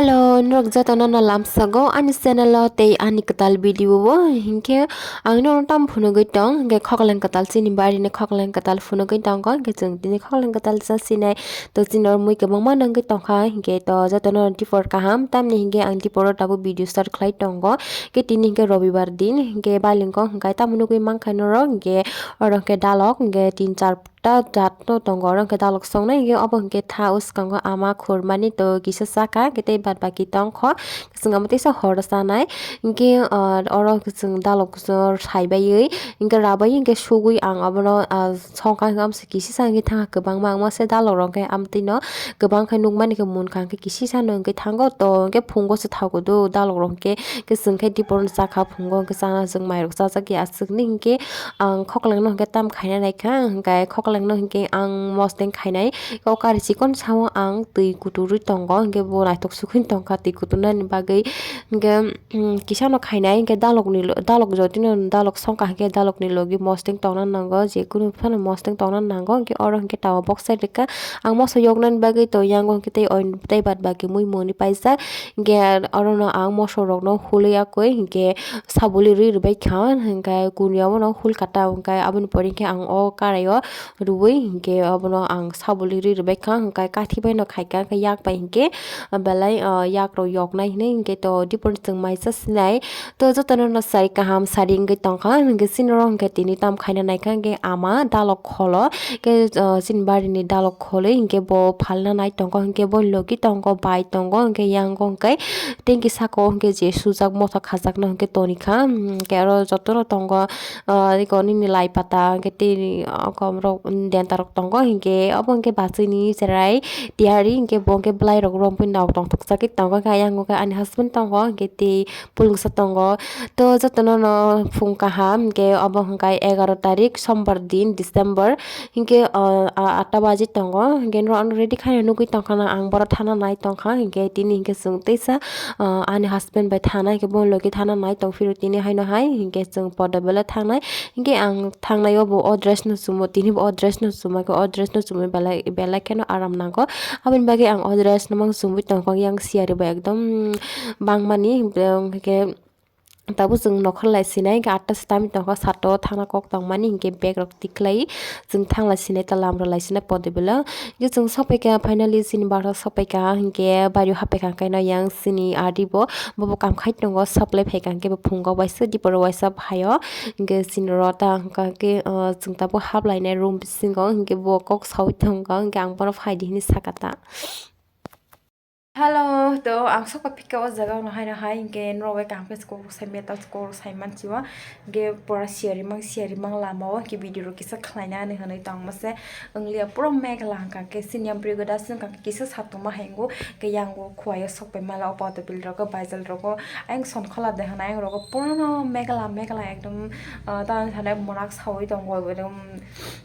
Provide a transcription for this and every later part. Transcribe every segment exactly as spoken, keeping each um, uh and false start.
Hello, norok jotono no lamsago ani channel o tei ani kwtal video o. Hinkhe ang norok tamo phunugwi tong, hinkhe khokleng kwtal chini bari ni khokleng kwtal phunugwi tongo, hinkhe chwng tini khokleng kwtal cha sinai. To chini oro mui kwbangma nangwi tongkha, hinkhe to jotono dipor kaham, tamni hinkhe ang dipor o tabuk video start khlai tongo. Hinkhe tini hinkhe robibar din, hinkhe bailingkong hinkhe tamo nugwi mankha norok, hinkhe oro hinkhe dalok hinkhe tin char ta jat no tongo, oro hinkhe dalok songnai, hinkhe obo hinkhe tha o swkango ama khurmani to kisa chakha, hinkhe tei bad baki tongkho. Chwng amo teisa horo chanai, hinkhe, ah, oro chwng dalok saibai, hinkhe rabai, hinkhe sugwi ang abono, ah, songkha, hinkhe amsa kisisa hinkhe thangkha kwbangma, ang masa dalok rok hinkhe amtwino kwbang khe nukmani khe munkha, hinkhe kisisa no hinkhe thango to, hinkhe phungo se thago do dalok rok hinkhe, hinkhe chwng khe dipor no chakha phungo, hinkhe chana chwng mairok chajak ya aswkni hinkhe ang khoklangno hinkhe tam khaina naikha, hinkhe khoklangno hinkhe ang mosdeng khainai. O kari chikon sao ang twi kuturwi tongo, hinkhe bo naithok sukhwini tongkha twi kuturnani bagwi. Hinkhe, mm, kisano khainai, hinkhe dalokni lo-, dalok jotino dalok songkha, hinkhe dalokni logi mosdeng tongna nango, je kunu phano mosdeng tongna nango, hinkhe oro hinkhe tawa boksai rwkha. Ang moso yoknani bagwi to yango hinkhe tei oin-, tei bad baki mui moni paijak, hinkhe orono ang moso rokno hului yakwi hinkhe sabuli rwi rwbaikha, hinkhe kunu abono hul kata, hinkhe aboni pore hinkhe ang o karaio rwui hinkhe obono ang sabuli rwi rwbaikha, hinkhe kathi baino khaikha, hinkhe yak bai hinkhe belai, ah, yak rok yoknai hinui hinkhe to dipor chwng maisa sinai. To jotono no sai kaham sari wngwi tongkha, hinkhe chini oro hinkhe tini tam khaina naikha, hinkhe ama dalok kholo, hinkhe, ah, chini barini dalok kholwi hinkhe bo phalna nai tongo, hinkhe bo logi tongo, bai tongo, hinkhe yango hinkhe tengki saka o hinkhe je sujak motha khajakno hinkhe tonikha, hinkhe oro jotono tongo, ah, eko nini lai pata, hinkhe tei, ah, komrok, mm, denta rok tongo, hinkhe obo hinkhe bachini cherai tiyari, hinkhe bo hinkhe bwlai rok romwi nog tong thokjagwi tongo, hinkhe ayang hinkhe ani husband tongo, hinkhe tei pulungsa tongo. To jotono no phung kaham, hinkhe obo hinkhe egaro tarik sombar din December, hinkhe, ah, ah, atta baji tongo, hinkhe norok ano ready khaina nugwi tongkha na ang boro thana nai tongkha, hinkhe tini hinkhe chwng teisa, ah, ani husband bai thana hinkhe bo logi thana nai tongphiro tini haino hai, hinkhe chwng poda belai thangnai, hinkhe ang thangnai o bo o dress no chumo, tini bo o dress no chuma khe o dress no chumui belai, belai kheno aram nango, aboni bagwi ang o dress no mang chumui tongkha, yang siyari bo ekdom bangmani, hinkhe Tabuk chwng nokhor lai sinai, hinkhe atta se tami tongkha, sato thangna kok tongmani, hinkhe bag rok tikhlai chwng thang lai sinai, ta lam rw lai sinai pode belw. Hinkhe chwng sokpaikha, finally chini barsa sokpaikha, hinkhe bario happaikha, hinkhe no yang chini adi bo, bobo kam khai tongo, supply phaikha, hinkhe bo phungo waisa, dipor waisa phaio, hinkhe chini rota, hinkhe, ah, chwng tabuk hap lainai room bisingo, hinkhe bo kok saui tongo, hinkhe ang bono phaidi hinui sakha ta. Hello, to ang sokha phikha o jaga no hai no hai, hinkhe norok bai kaham khe sukok rok sai metal sukok rok sai manchi o, hinkhe pura siyari mang siyari mang lama o, hinkhe video rok kisa khlai nani hinui tong mase, wngya pura megla hwnkha khe sini yang bwrwi gwdasung hwnkha khe kisa satung ma hai wngo, hinkhe yang o khuai o sok pai mala o poto bil rogo baijal rogo ayang som khala de hinai ayang rogo pura no megla megla ekdom, ah, ta wngkha ne mwnak saui tongo ekdom.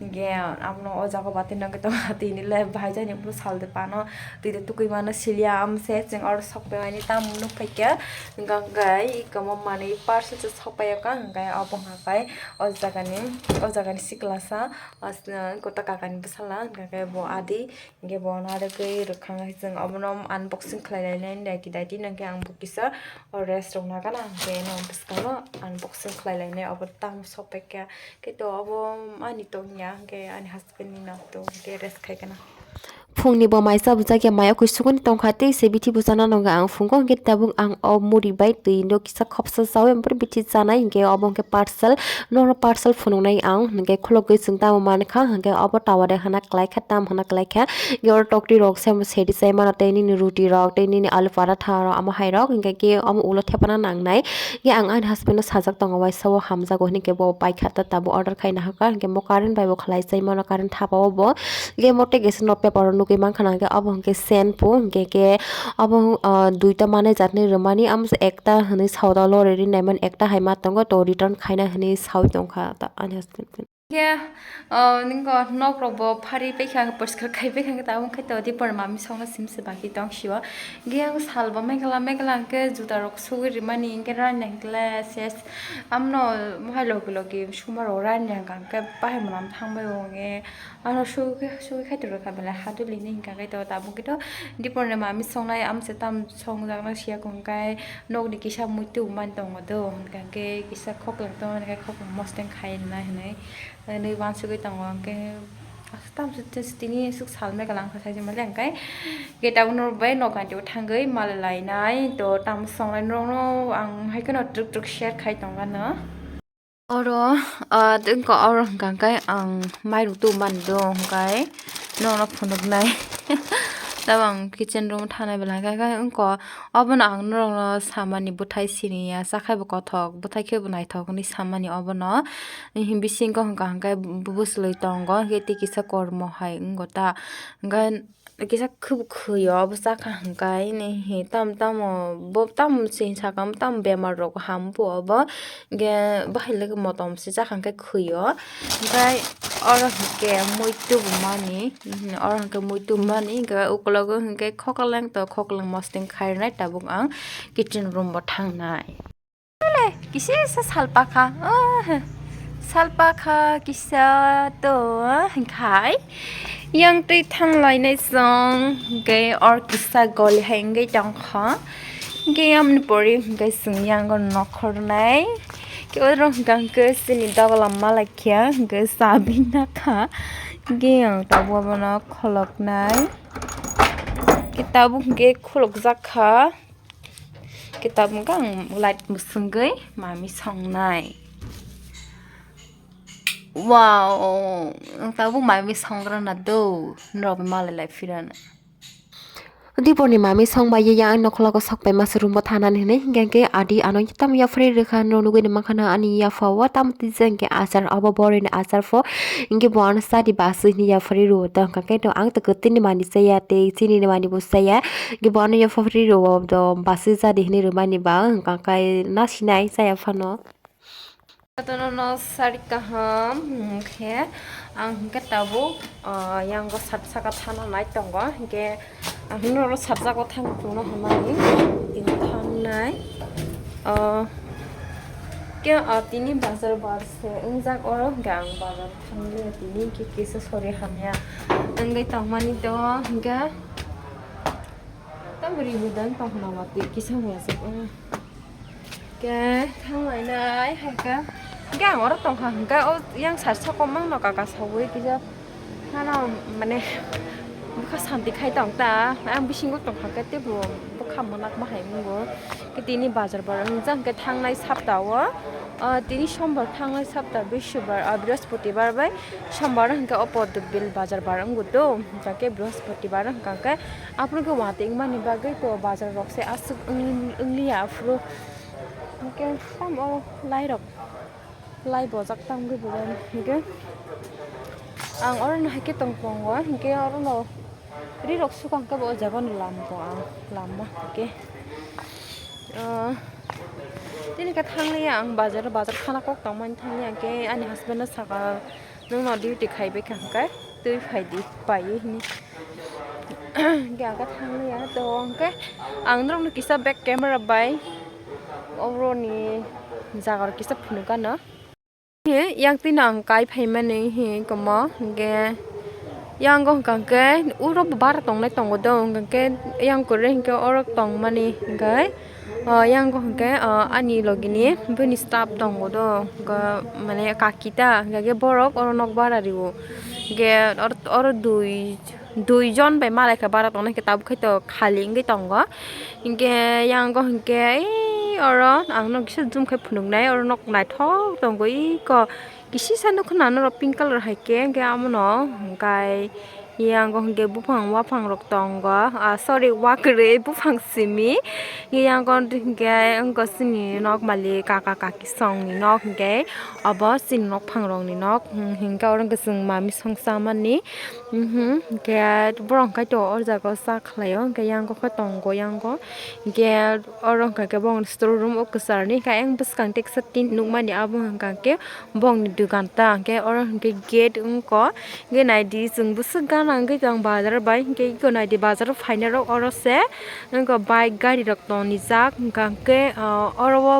Hinkhe abono o jaga o bati nangkhe tongo, tini le bahai jani bwsal de pano twi de tukui mano siliya, amse chwng oro sok pai mani tam nuk phaikha. Hinkhe iko mo manwi parcel se sok pai o ka, hinkhe obo hwnka khe o jagani, o jagani sikla sa, o kota kakani bwsala, hinkhe bo adi. Hinkhe bo narwgwi rwkha, chwng obono unboxing khlai lainai daiti daiti, hinkhe ang bo kisa o rest rok nagana, hinkhe no bwskango unboxing khlai lainai, obo tamo sok paikha, khe to obo ani tongya, hinkhe ani husband ni nok to, hinkhe rest khai gana. Phungni bo maisa bwchak ya maya kwi sukuni tongkha, tei se bithi bwchana nokha ang phungo, hinkhe tabuk ang o muri bai twi no kisa khopsa chawi, bithi chanai, hinkhe obo hinkhe parcel, nono parcel phunuknai ang, hinkhe khulugwi chwng tamo mankha, hinkhe obo tower de hana kwlai kha, tam hana kwlai kha. Hinkhe oro tokti rok se sedi chai mano, tei nini ruti rok, tei nini alu paratha rok, amo hai rok, hinkhe khe omo ulo thepana nangnai. Hinkhe ang ani husband no sajak tongo, waisa o hamjago hinui khe bo paikha ta tabuk order khai nahakha, hinkhe bo current bai bo khlai chai mano, current thapa o bo. Hinkhe mo tei kaisa no paper o nugui mankha na, hinkhe obo hinkhe shampoo, hinkhe khe obo, ah, duita manwi jatni rwmani, amo se ekta hinui sao da lorry ri naimani, ekta hai ma tongo, to return khaina hinui saui tongkha ta ani husband. Khe, o, nini nok rok bo phari paikha, poriskar khai paikha, khe tabuk khe to dipor mami songna sim se baki tong sio. Khe ang sal bo megla megla khe juta rok sugui rimani, khe raina hingkhe le ses amno mohai logi logi sumar rok raina hingka khe bahai mwnam thang bai o, khe ano sugui khe, sugui khai tong kha belai haduli ni hingka khe to tabuk khe to dipor ni mami songnai amse tam songjaknai siya kung khe nokni kisa muitu man tongo do, hingka khe kisa khoklang tong khe khoklang mosteng khai nai hinui. Nui wansugui tongo, hingke aswk tamo se tini aswk sal megla wngkha saimali, hingke gate o norok bai nok ganti o thangwi malai lainai to tamo songnai norokno ang hai kheno twk twk share khai tongkha no. Oro, ah, wngkha oro hwnka hwnkhe ang mairum tubumani do hwnkhai norokno phunuknai. Tabuk ang kitchen room thanai belai khe, khe wngkha obono ang norokno samani bwthai siniya, chakhaibo kothok, bwthai khebo naithok hinwi samani obono. Bisingo hwnka hwnkhe bwswlwi tongo, hwnkhe tei kisa kormo hai wngo ta, hwnkhe kisa khwbo khwio obo chakha hwnkhe, nini hi tamo tamo bo tamo se sakha tamo bemar rok ham bo obo, hwnkhe bahai le motom se chakha hwnkhe khwio, hwnkhe oro hwnkhe mui tubumani, oro hwnkhe mui tubumani, hwnkhe ukologo hwnkhe khoklang to khoklang mosting khairwnai tabuk ang kitchen room bo thangnai. Kisa salpakha, oh, salpakha kisa to, hwnkhe yang twi thanglainai chwng, hwnkhe or kisa goli hai wngwi tongkha, hwnkhe yamni pori hwnkhe chwng yango nokhornai, hwnkhe oro hwnkhe chini dogolam malaikha, hwnkhe chabi nakha, hwnkhe yang tabuk abono kholoknai, hwnkhe tabuk hwnkhe kholokjakha. Kitab wngkha ang light mwswngwi mami songnai. Wow, ang tabuk mami songrana do, norok bai malai lai phirana. Diporni mami songbai ye yang nokholago sokpai masa room bo thanani hinwi hingkha khe adi ano tamo yaphari rwkha no nugwi mankha na ani yapha o tamo twijang khe achar obo borini achar pho hingkhe bo ano sadi baswi hini yaphari rwo tongkha khe to ang to kwtwini mani chaya tei chinini mani bo chaya. Hwnkhe bo ano yaphari rwo do baswi jadi hinwi rwmani ba wngkha khe nasinai chaya phano. Jotono no sari kaham hwnkhe ang hwnkhe tabuk, ah, yango sat saka thana nai tongo hwnkhe ang hwnkhe oro sat jago thang tongna hamani tini thangnai. Ah, khe, ah, tini bazar bar se wngjak oro hwnkhe ang bazar thangli tini khe kisa sori hamya wngwi tongmani to hwnkhe. Tamo ri budang tong hwnna watwi kisa wngya se, mm. Khe thang lainai hai khe. Hwnkhe ang oro tongkha hwnkhe o yang sar sako mangno kaka sawi kisa. Hano mane bwkha santi khai tong ta. Ang bisingo tongkha khe teibo bwkha mwnak ma hai wngo. Khe tini bazar bar wngjak hwnkhe thangnai sapta o. Ah, tini sombar thangnai sapta, bishubar, ah, brihaspatibar bai sombar hwnkhe o Poddobil bazar bar wngo do. Hwnkhe brihaspatibar hwnkhe Aphuru khe watwi wngmani bagwi to bazar rok se aswk wng-, wngliya aphuru. Hwnkhe tamo lai rok, lai bojak tamo khe bujai hwnkhe ang oro no hai khe tong tongo, hwnkhe oro no ri rok sukha hwnkhe bo o jaga no lam tongo ang lama hwnkhe. Ah, tini khe thangliya ang bazar, bazar khana kok tongmani thangliya hwnkhe ani husband no saka. Nwng no duty khai bai kha hwnkhe twi phai di pai hini. Hwnkhe ang khe thang liya to hwnkhe ang norok no kisa back camera bai oboroni jaga rok kisa phunuk gana. Yang twi no ang kai phai mani hi komo hwnkhe yang o hwnkha hwnkhe uro bara tongnai tongo do hwnkhe yang kwrwi hwnkhe oro tong mani hwnkhe. O yang o hwnkhe, o ani logi ni bini staff tongo do, hwnkhe mane kaki ta, hwnkhe borok oro nok bara rio, hwnkhe oro, oro dui, dui jon bai malai khe bara tongnai, hwnkhe tabuk khe to khali wngwi tongo, hwnkhe yang o hwnkhe ei oro ang no kisa zoom khe phunuk nai, oro nok naithok tongo iko. Kisisa nukho na norok pink colour hai khe, hwnkhe amono hwnkhe Yang hwnkhe buphang waphang rok tongo, ah, sorry, wa kwrwi, buphang simi. Yang hwnkhe wngkha chini nok malik kaka kaki songni nok hwnkhe obo chini nok phangrokni nok, hmm, hwnkhe oro hwnkhe chwng mami songsa mani, mhm, hwnkhe borok hwnkhe to o jaga o cha khlaio, hwnkhe yang khe tongo yang o, hwnkhe oro hwnkha khe bongni store room o kwcharni, hwnkhe ayang bwskang teksa tin nukmani abo hwnkha khe bongni dugan ta, hwnkhe oro hwnkhe gate wngkha. Hwnkhe naidi chwng bwswk gana hwnkhe tong bazar bai, hwnkhe eko naidi bazar o phainai rok oro se wngkha bike gari rok tongjak, hwnkha hwnkhe, ah, oro o,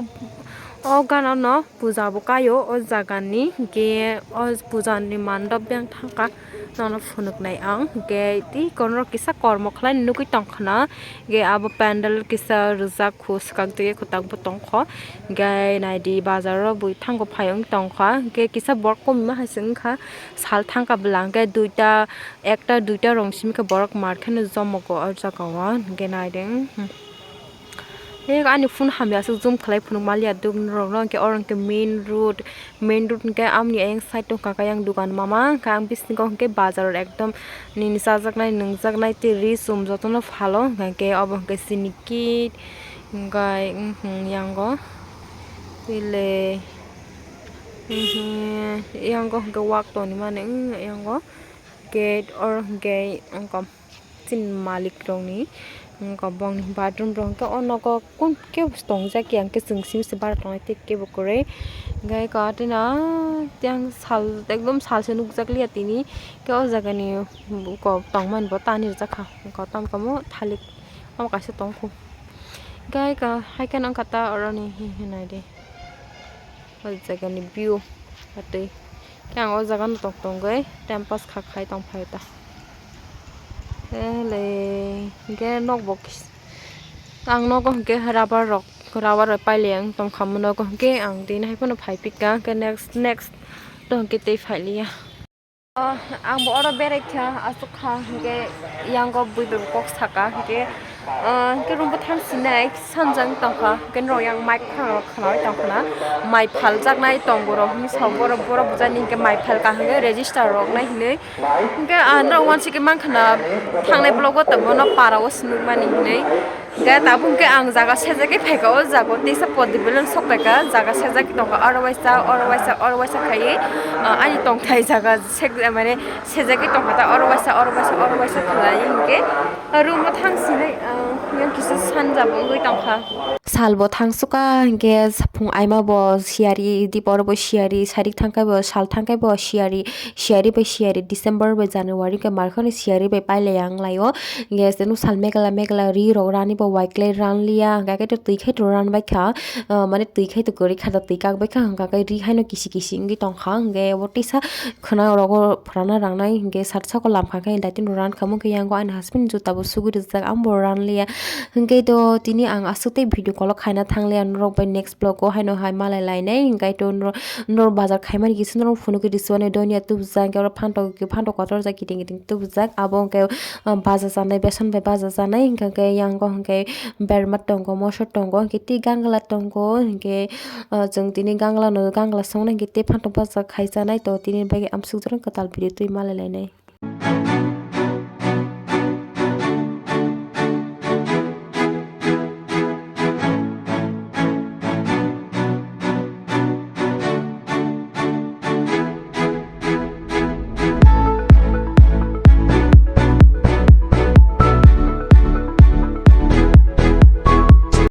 o gana no puja bo kaio o jaga ni, hwnkhe o puja ni mandop beng thangkha nono phunuknai ang, hwnkhe tei kono rok kisa kormo khlai nugui tongkha na, hwnkhe abo pandal kisa rijak khu swkang twi kwtak bo tongkho, hwnkhe naidi bazar o bui thango phai wng tongkha, hwnkhe kisa borok kom ma hai se wngkha. Sal thangkha bwla hwnkhe duita, ekta duita rong simi khe borok mar kheno jomogo o jaga o hwnkhe naidi. Hmm. He ani phone hamya aswk zoom khlai phunuk maliya duk norok no hwnkhe oro hwnkhe main road, main road hwnkhe amoni ayang side o hwnkha khe ayang dukan mama hwnkhe ang bisingo hwnkhe bazar ekdom nini chajaknai nungjaknai tei ri chum jotono phalo hwnkhe obo hwnkhe chini kit hwnkhe yango tei le. Mhm, yango hwnkhe wak tonwi mani, mm, yango gate oro hwnkhe wngkha chini malik rokni, wngkha bongni bathroom rok hwnkhe o nogo kun kebo tongjak ya, hwnkhe chwng simi se bara tongnai tei kebo kwrwi. Hwnkhe kwthwino tei ang sal ekdom salsa nukjakliya tini, hwnkhe o jagani buko tongmani bo ta ani rwjakha, wngkha tamo tamo thalik tamo kaisa tongkhu. Hwnkhe hai khe wngkha ta oroni hi hinai de. O jaga ni view atwi khe ang o jaga no tong tongwi time pass kha khai tong phai ta. Ele hwnkhe nok bo kis-, ang nogo hwnkhe rubber rok, rubber rok pailai ang tong kha mo nogo hwnkhe ang tini hai phano phai pika hwnkhe next, next to hwnkhe tei phai liya. Oh, ang bo oro berai kha, aswk kha, hwnkhe yango bui bai bo kok saka, hwnkhe, ah, hwnkhe room bo thang sinai sanjak tong kha, hwnkhe norok yang mic khna rok khnaui tong khna, mai phaljaknai tongo rok hinwi sa borok, borok bujani hwnkhe mai phal kha hwnkhe register rok nai hinwi, hwnkhe, ah, norok uansukgwi mankha na thangnai vlog o tabuk no para o se nukmani hinwi. Hwnkhe tabuk hwnkhe ang jaga sejagwi phaikha, o jaga o teisa podi belon sok phaikha, jaga sejagwi tongkha, oro waisa, oro waisa, oro waisa khaiwi, ah, ani tongthai jaga sek-, mane sejagwi tongkha ta, oro waisa, oro waisa, oro waisa khlaiwi hwnkhe room o thang sinai, ah, yang kisa sanja bo wngwi tongkha. Sal bo thang sukha hwnkhe, phung aima bo siyari, dip oro bo siyari, sarik thangkhai bo, sal thangkhai bo siyari, siyari bai siyari, December bai January hwnkhe markheno siyari bai pailai ya wnglaio. Gas tei nwsal megla megla ri rok rani bo waiklai ranliya, hwnkha khe twi khai to ranbaikha, ah, mane twi khai to kwrwi kha da twi kakbaikha, hwnkha khe ri haino kisi kisi wngwi tongkha, hwnkhe bo tisa khwna rogo phwrana rangnai, hwnkhe sat sako lamkha khe daitino rankha, hwnkhe yango ani husband juta bo sugwi rijak, ang bo ranliya. Hwnkhe to tini ang aswk tei video call o khaina thangliya, norok bai next vlog o haino hai malai lainai, hwnkhe to norok, norok bazar khaimani kisa norok phunukgwi risuani donya tubujak, hwnkhe oro phantok, phantok kotor jak kiting kiting tubujak, abo hwnkhe, ah, baja chanai, beson bai baja chanai, hwnkhe yango hwnkhe berma tongo, mosor tongo, hwnkhe tei gangla tongo, hwnkhe, ah, chwng tini gangla no, gangla songna hwnkhe tei phantok baja khai chanai, to tini bagwi amsuk jora kwtal video twi malai lainai.